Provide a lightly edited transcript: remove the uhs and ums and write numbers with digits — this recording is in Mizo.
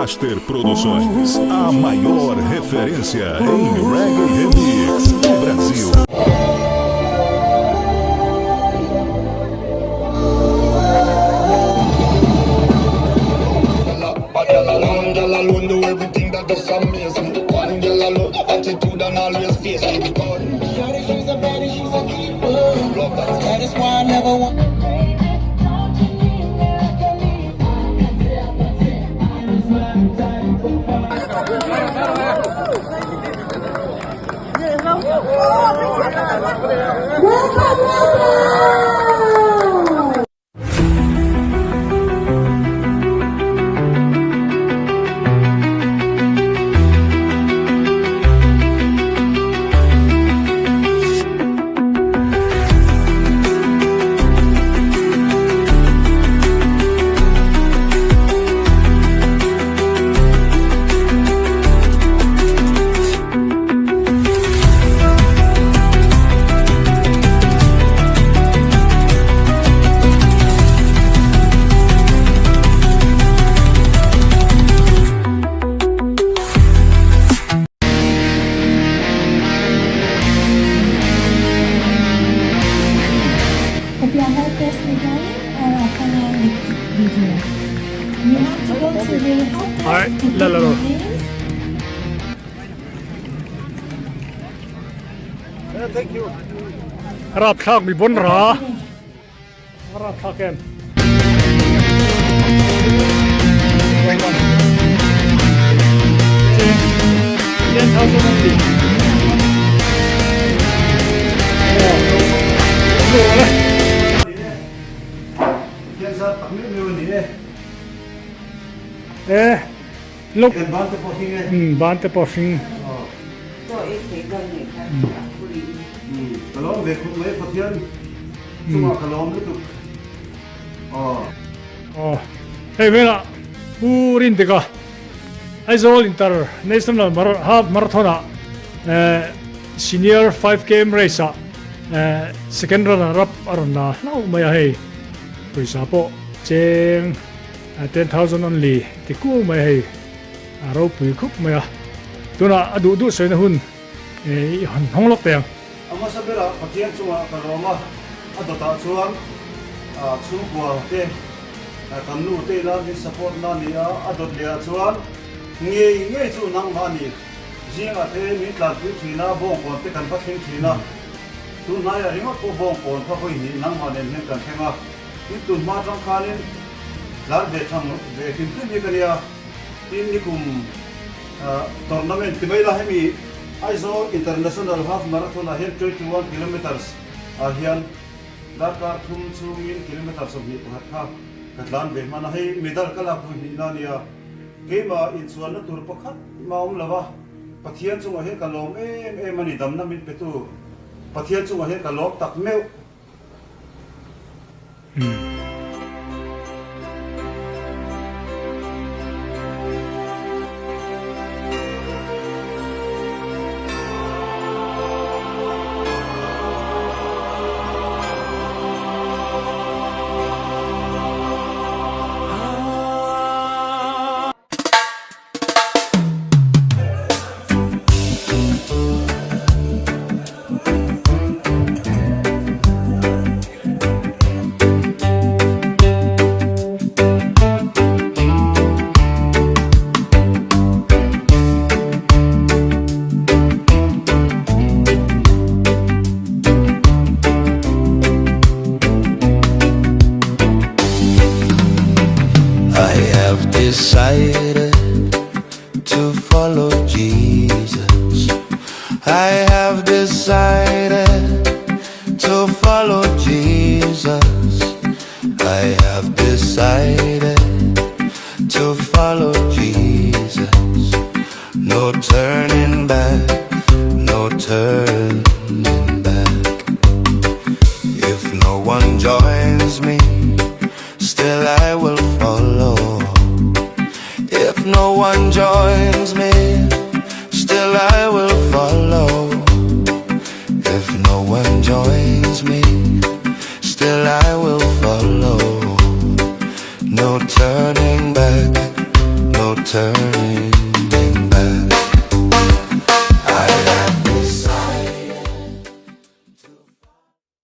Master Produções, a maior referência em reggae remix do Brasil. Welcome, welcome! Hope your help desk regarding or a follow video. You have to go to the help Alright, desk to la put la la. your names. Rapthlak mi bon ra. Rapthlak em. E luk ban te pawh hring. Ka lawm ve khawp mai Pathian chungah ka lawm lutuk aw. Aw hei velah Pu Rindika Aizawl International Half Marathon ah Senior 5 km race ah second runner up a rawn la hlauh mai a hei pawisa pawh cheng 10,000 only ti kuau mai a hei a ropui khup mai a tunah a duh duh sawina hun i hawn hawng lawk teh ang. A hmasa berah Pathian chungah ka lawm a, a dawtah chuan chhungkua te kan nu te ila min support na ni a, a dawt leh ah chuan ngei ngei chu nangmah a ni. Zingah te min tlanpui thin a, bawngkawn te kan va thleng thin a, tunhnaiah ringawt pawh bawngkawn kha vawi hnih nangmah nen hian kan thleng a, tin tunhma atang khanin tlan ve thang ve hrim hrim hi ka nia, tin nikum tournament ti mai la hemi Aizawl International Half Marathon ah hian 21 kilometres ah hian darkar thum chhungin kilometre 21 kha ka tlan ve hman a, hei medal ka lak vawi hnihna a nia. Keimah inchuanna tur pakhat mah awm lo a, Pathian chungah hian ka lawm em em a ni, damna min petu Pathian chungah hian ka lawm tak meuh. I have decided to follow Jesus. I have decided to follow Jesus. I have decided to follow Jesus. No turning back, no turning back. If no one joins me, still I will follow. If no one joins me, still I will follow. If no one joins me, still I will follow. No turning back, no Turning.